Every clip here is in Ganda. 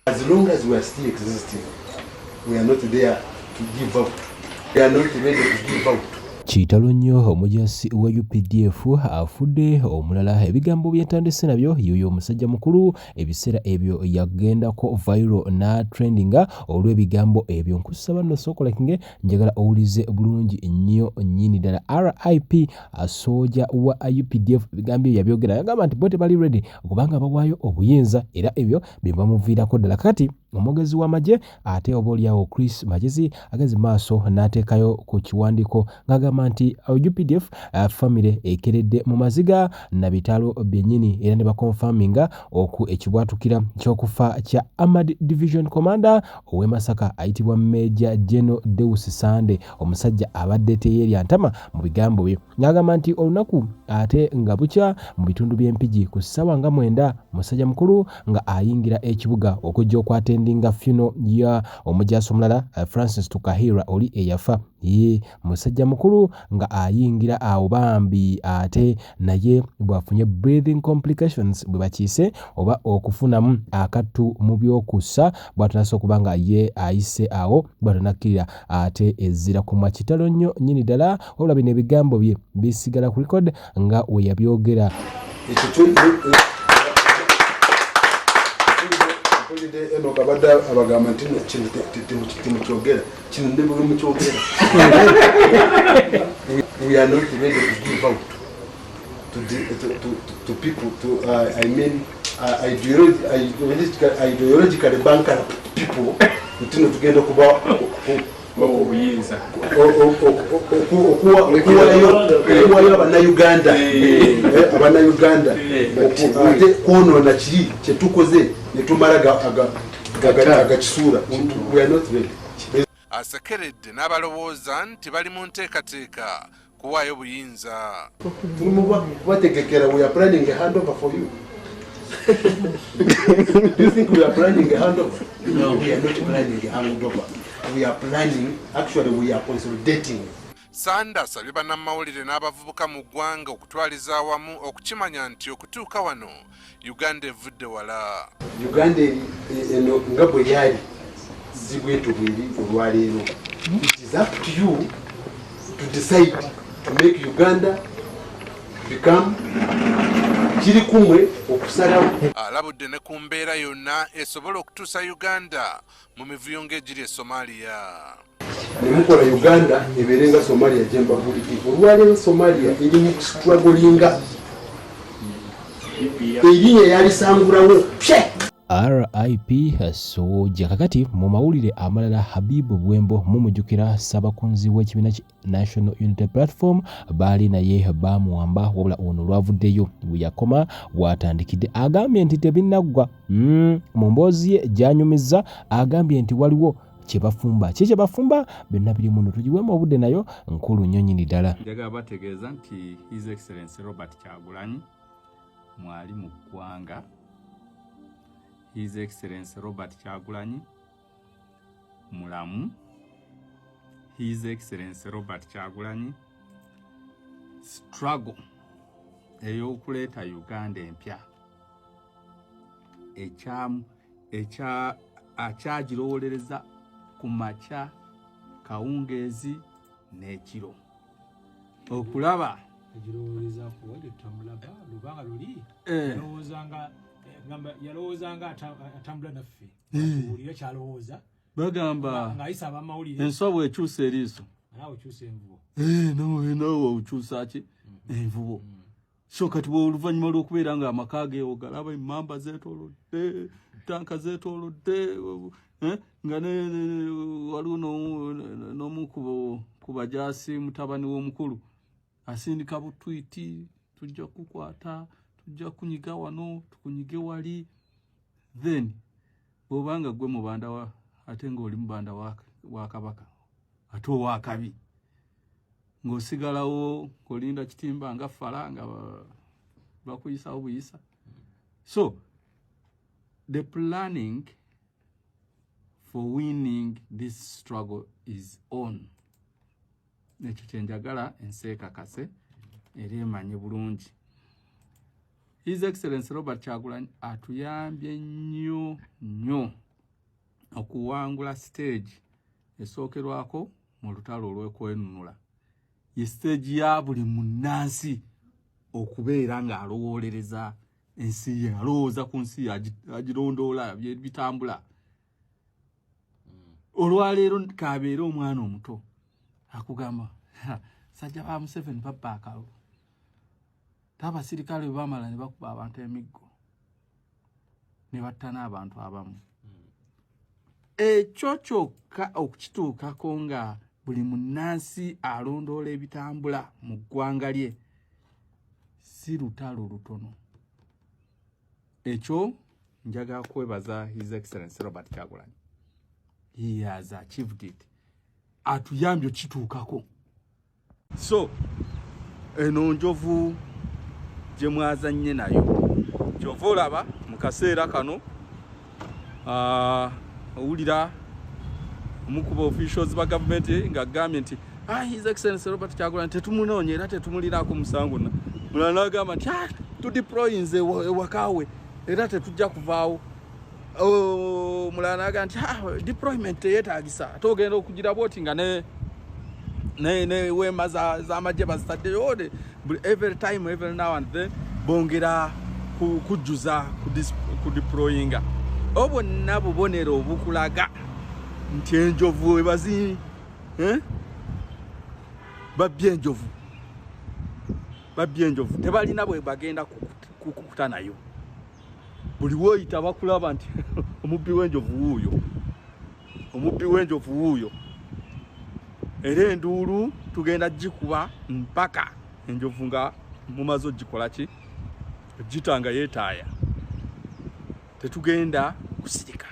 As long as we are still existing, we are not there to give out. We are not ready to give out. Kitalo nnyo, omujaasi wa UPDF afudde omulala. Ebigambo bye ntandise nabyo, yoyo omusajja mukulu ebiseera ebyo yagendako viral na trendinga olw'ebigambo ebyo. Nkusaba nno sooka kinge, njagala owulize bulungi nnyo nnyini ddala. RIP soja wa UPDF. Ebigambo ebyo yabyogera, yagamba nti bo tebali ready kubanga bawaayo obuyinza, era ebyo bye bamuviirako ddala. Kati omwogezi w'amagye ate oba oliawo Chris Magezi agezi maaso n'ateekayo ku kiwandiiko ng'agamba nti UPDF family ekeredde mu maziga na bitalo byennyini, era ne bakonfaminga oku ekibwatukira ky'okufa kya Armored Division Commander ow'e Masaka ayitibwa Major General Deus Sande, omusajja abadde teyeerya ntama mu bigambo bye, ng'agamba nti olunaku ate nga bukya mu bitundu by'Empigi ku ssaawa nga 9, musajja mukulu nga ayingira ekibuga okujja okwatendinga funeral ya omujaasi omulala Francis Tukahira oli eyafa. Ye musajja mukulu nga ayingira awo bambi, ate naye bw'afunye breathing complications bwe bakiise oba okufunamu akattu mu by'okussa, bw'atanase okuba nga ye ayise awo, bw'atyo n'akkirira ate ezira kumwa. Kitalo nnyo nnyini ddala, wabula bino ebigambo bye bisigala ku record nga we yabyogera. Ekyo kyo mpulidde eno kabadde abagamba nti no kino temukyogera, kino ne bwe mukyogera, we are not ready to give out to, the, to people, to I mean ideologically bankrupt people, nti no tugenda kuba obuyinza. Okuwayo abannayuganda, abannayuganda ate kwonoona kiri kyetukoze netumala agakisuula. We are not ready. Asekeredde n'abalowooza nti bali mu nteekateeka kuwaayo buyinza. Tuli mu kubategekera. We are planning a handover for you. Do you think we are planning a handover? No. We are not planning a handover. We are planning, actually we are consolidating. Sanda asabye bannamawulire n'abavubuka mu ggwanga okutwaliza awamu okukimanya nti okutuuka wano Uganda evudde wala. Uganda eno nga bwe yali si bwetu bweri olwaleero. It is up to you to decide to make Uganda become kiri kumwe okusalawo. Alabudde ne ku mbeera yonna esobola okutuusa Uganda mu mivuyo ng'egiri e Somalia. Nemukola Uganda ebeere nga Somalia gyembabulidde. Olwaleero Somalia eri mu kustrugglinga, erinnya yalisangulawo pye. RIP soja. Kakati mu mawulire amalala, Habibu Bwembo mumujjukira, ssabakunzi w'ekibiina ki National Unity Platform, baali naye bamuwamba, wabula ono olwavuddeyo bwe yakoma bw'atandikidde agambye nti tebinnaggwa. Mu mboozi ye gy'anyumizza agambye nti waliwo kye bafumba. Ki kye bafumba? Byonna biri muno, tugiweemu obudde, nayo nkulu nnyo nnyini ddala. Njagala bategeeza nti His Excellence Robert Kyagulanyi mwali mu ggwanga. His Excellence Robert Kyagulanyi mulamu. His Excellence Robert Kyagulanyi struggle ey'okuleeta Uganda empya ekya akyagirowolereza ku makya, kawungeezi n'ekiro okulaba. Agirowooleza kuwa tutamulaba lubanga luli. Yalowoozanga, gamba yalowoozanga atambula naffe, tuwulire kyalowooza. Bagamba ng'ayisa abamawulire. Enswa bw'ekyusa eriiso, naawe okyusa envubo. Nawe okyusa ki? Envubo. So kati bwe oluvannyuma lw'okubeera nga amaka geewo galaba emmamba zeetoolodde, tanka zeetoolodde, nga waliwo n'omu ku bajaasi, mutabani w'omukulu, asindika butwiti, "Tujja kukwata, tujja kunyiga wano, tukunyige wali." Then bw'obanga gwe mubanda wa ate ng'oli mubanda wa kabaka ate owakabi, ng'osigalawo ng'olinda kitimba nga fala nga bakuyisawo buyisa. So the planning for winning this struggle is on. Ekyo kyenjagala ensi ekakase era emanye bulungi. His Excellence Robert Kyagulanyi atuyambye nnyo nnyo. Okuwangula stage esookerwako mu lutalo olw'okwenunula ye stage ya buli munnansi okubeera ng'alowoolereza ensi ye, alowooza ku nsi ye, agirondoola bitambula. Olwaleero kabeere omwana omuto akugamba, "Sajja ba Museveni babba akalulu, abasirikale bwe bamala ne bakuba abantu emiggo ne batta n'abantu abamu." Ekyo kyokka okukituukako nga buli munnansi alondoola ebitambula mu ggwanga lye si lutalo lutono. Ekyo njagala kwebaza His Excellence Robert Kyagulanyi. He has achieved it, atuyambye okituukako. So eno njovu gye mwazannye nayo, kyova olaba mu kaseera kano owulira omukuba officials ba gavumenti ng'agambye nti, "Ah, His Excellence Robert Kyagulanyi tetumunoonya era tetumulinaako musango." Na mulala n'agamba nti, "Ah, tudeployinze ewakawe era tetujja kuvaawo." Omulala n'agamba nti, "Ah, deployment teyeetagisa, ate ogenda okugira bwoti nga ne weema z'amagye bazitaddeyo." Every time, every now and then bongera kujjuza kudeployinga. Obwo bwonna bubonero obukulaga nti enjovu ebazi, eh? Babbye enjovu, babbye enjovu, tebalina bwe bagenda kukukuta nayo. Buli woyita bakulaba nti omubbi w'enjovu wuuyo, omubbi w'enjovu wuuyo. Era enduulu tugenda gikuba mpaka enjovu nga mumaze ogikola ki, gita nga yeetaaya. Tetugenda kusirika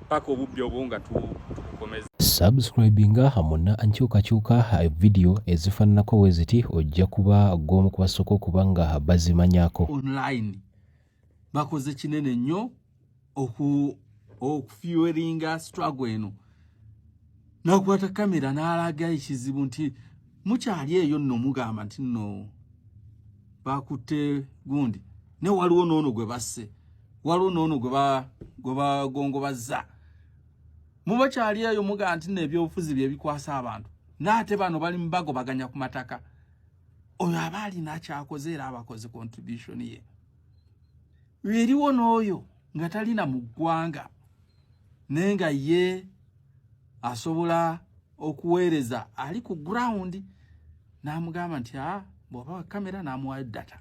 paka obubbi obwo nga tubukomeza. Subscribinga muna nkyukakyuka, vidiyo ezifaananako bwe ziti ojja kuba gw'omu ku basooka okuba nga bazimanyako. Online bakoze kinene nnyo okufuelinga struggle eno. Nakwata kamera n'alaga ekizibu nti mukyali eyo nno mugamba nti nno bakutte gundi, ne waliwo n'ono gwe basse, waliwo n'ono gwe bagongobazza. Mubakyali eyo mugamba nti nno ebyobufuzi bye bikwasa abantu, n'ate bano bali mubagobaganya ku mataka. Oyo aba alina kyakoze era abakoze contribution ye. Eriwo n'oyo nga talina mu ggwanga naye nga ye asobola okuweereza ali ku ground, n'amugamba nti a bw'aba wa kamera n'amuwayo data,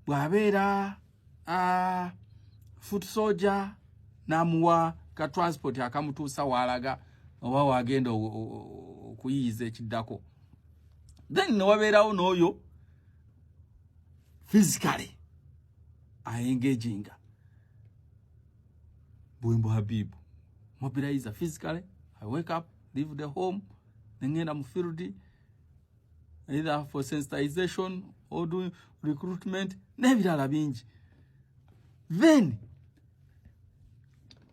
bw'abeera foot soldier n'amuwa ka transport akamutuusa waalaga oba wagenda okuyiyiza ekiddako. Then ne wabeerawo n'oyo physically aengaginga Bwembo Habibu mobilizer. Physically I wake up, leave the home, nengenda mu field either for sensitization or doing recruitment n'ebirala bingi. Then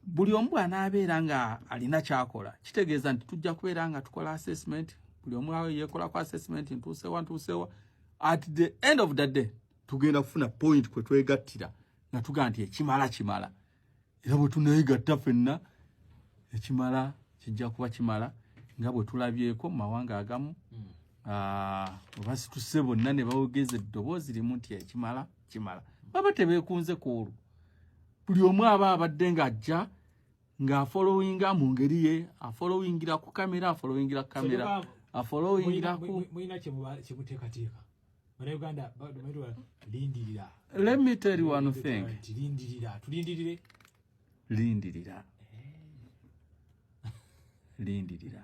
buli omu bw'anaabeera nga alina kyakola, kitegeeza nti tujja kubeera nga tukola assessment. Buli omu yeekolako assessment, ntuusewa, ntuusewa. At the end of the day tugenda kufuna point kwe twegattira nga tugamba nti ekimala kimala. Era bwe tuneegatta ffenna, ekimala kijja kuba kimala, nga bwe tulabyeko mu mawanga agamu basituse bonna ne bawogeza eddoboozi limu nti ekimala kimala. Baba tebeekunze ku olwo, buli omu aba abadde ng'ajja ng'afollowinga mu ngeri ye, afollowingira ku kamera, afollowingira ku kamera, afollowingira ku Mulina kyemuteekateeka Bannayuganda? Lindirira. Let me tell you one thing. Lindirira, tulindirire. Lindirira, lindirira.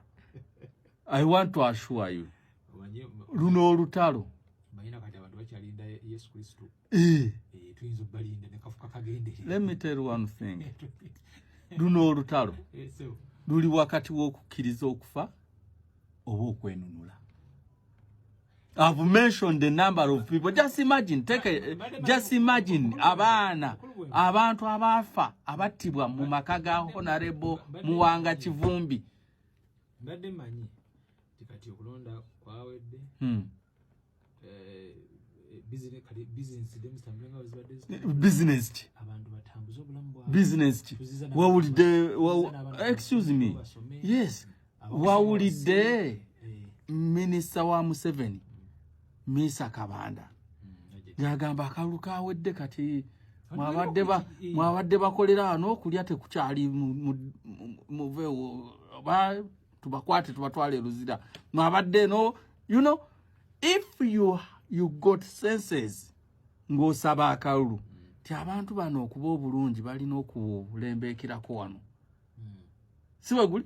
I want to assure you, luno olutalo Manyina kati abantu bakyalinda Yesu Kristo. Tuyinza obbalinda nekafuka kagendere. Let me tell you one thing. Luno olutalo luli wakati w'okukkiriza okufa oba okwenunula. I've mentioned the number of people. Just imagine, just imagine abaana, abantu abaafa, abattibwa mu maka ga Honorable Muwanga Kivumbi. Mbadde mmanyi nti kati okulonda kwawedde. Business ki? Business ki? Wawulidde, excuse me, yes, wawulidde minisita wa Museveni, Misa Kabanda, ng'agamba akalulu kawedde, kati mwabadde bakolera wano okulya tekukyali, muveewo oba tubakwate tubatwale Luzira. Mwabadde no, if you got senses ng'osaba akalulu ti abantu bano okuba obulungi balina okulembeekerako wano, si bwe guli?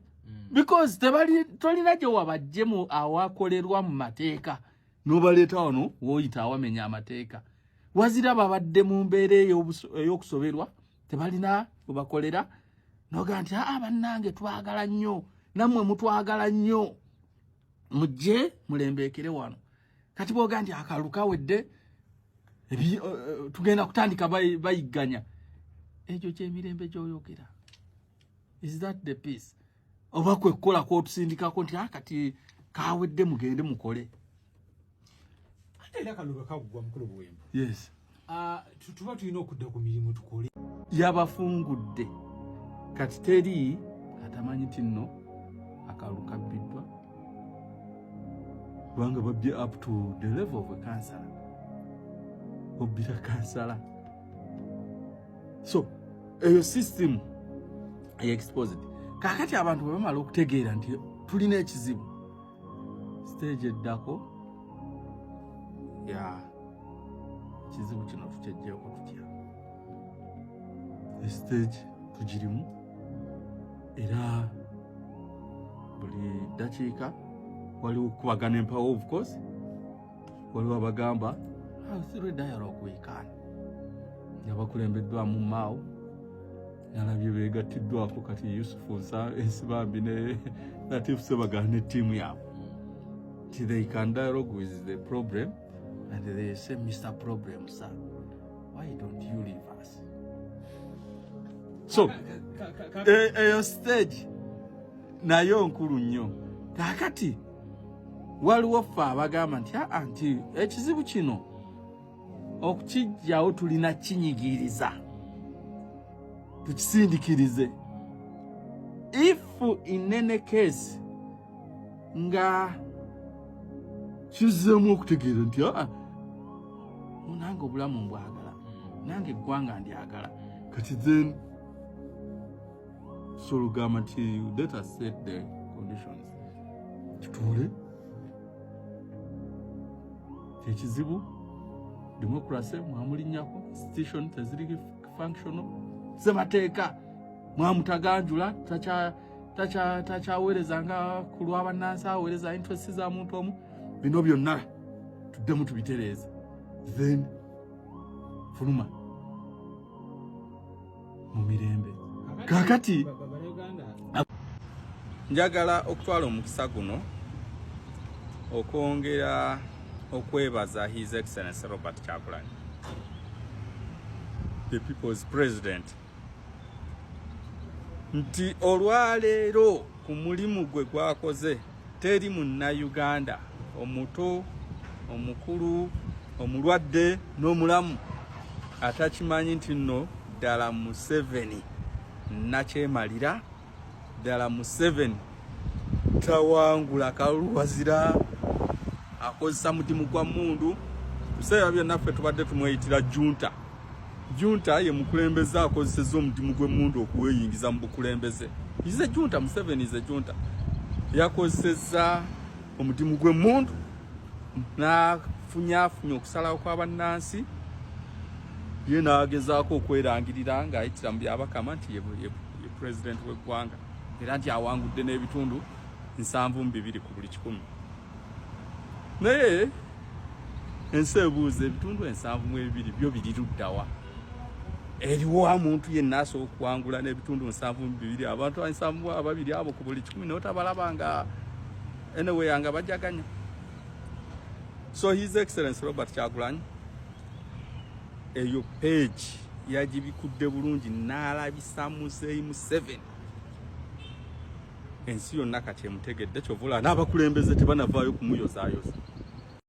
Because tebali, tolina gye wabajje mu awakolerwa mu mateeka n'obaleeta wano w'oyita awamenya amateeka. Wazira babadde mu mbeera ey'okusoberwa, tebalina we bakolera, noga nti, "Aa, bannange, twagala nnyo, nammwe mutwagala nnyo, mujje mulembeekere wano." Kati bwoga nti akalulu kawedde, tugenda kutandika bayigganya, ekyo kyemirembe gyoyogera? Is that the peace oba kwekukola kwotusindikako nti, "Ah, kati kawedde, mugende mukole"? Ate era akalulu kaggwa, mukulu Buwembo. Yes. Ah, tuba tulina okudda ku mirimu tukole. Yabafungudde, kati teri atamanyi nti nno akalulu kabbiddwa, kubanga babbye up to the level of a kansala, obbira kansala. So eyo system exposed. Kakati abantu bwe bamala okutegeera nti tulina ekizibu, stage eddako ya ekizibu kino tukyejjeeko tutya? Stage tugirimu, era buli ddakiika waliwo okukubagana empawo. Of course waliwo abagamba, "Ah, through dialogue we can," nga bakulembeddwamu Maawo. Nalabye beegattiddwako kati Yusufu Ensibambi ne Latif Sebagala ne ttiimu yaabwe, nti they can dialogue with the problem, and they say, "Mr Problem, sir, why don't you leave us?" So eyo stage nayo nkulu nnyo. Kaakati waliwo ffe abagamba nti aa, nti ekizibu kino okukijjawo tulina kinyigiriza, tukisindikirize. If in any case nga kizzeemu okutegeera nti aa, nange obulamu mbwagala, nange eggwanga ndyagala, kati then so olugamba nti let us set the conditions, tutuule. Kyekizibu, democracy mwamulinnyako, institution teziri functional, semateeka mwamutaganjula, takyaweereza nga ku lwabannansi, aweereza interest za muntu omu. Bino byonna tuddemu tubitereeze, then fuluma mu mirembe. Kaakati njagala okutwala omukisa guno okwongera okwebaza His Excellency Robert Kyagulanyi, the people's president, nti olwaleero ku mulimu gwe gwakoze, teri munnayuganda omuto, omukulu, omulwadde n'omulamu atakimanyi nti nno ddala Museveni nakyemalira, ddala Museveni tawangula kalulu, wazira akozesa mudimu gwa mundu. Biseera byonna ffe tubadde tumweyitira junta. Junta ye mukulembeze akozesezza omudimu gw'emmundu okuweyingiza mu bukulembeze. Ize junta, Museveni ize junta, yakozesezza omudimu gw'emmundu n'afunyafunya okusalawo kw'abannansi, ye n'agezaako okwerangirira ng'ayitira mu Byabakama nti ye pulezidenti w'eggwanga, era nti awangudde n'ebitundu 72 ku buli 100. Naye ensi ebuuza, ebitundu 72 byo biri luddawa? Eriwo omuntu yenna asobola okuwangula n'ebitundu 72, abantu 72 abo ku buli 100, n'otabalaba nga anyway nga bajaganya? So His Excellence Robert Kyagulanyi eyo page yagibikudde bulungi n'alabisa Muzeeyi Museveni. Ensi yonna kati emutegedde, kyova olaba n'abakulembeze tebanavaayo kumuyozaayoza.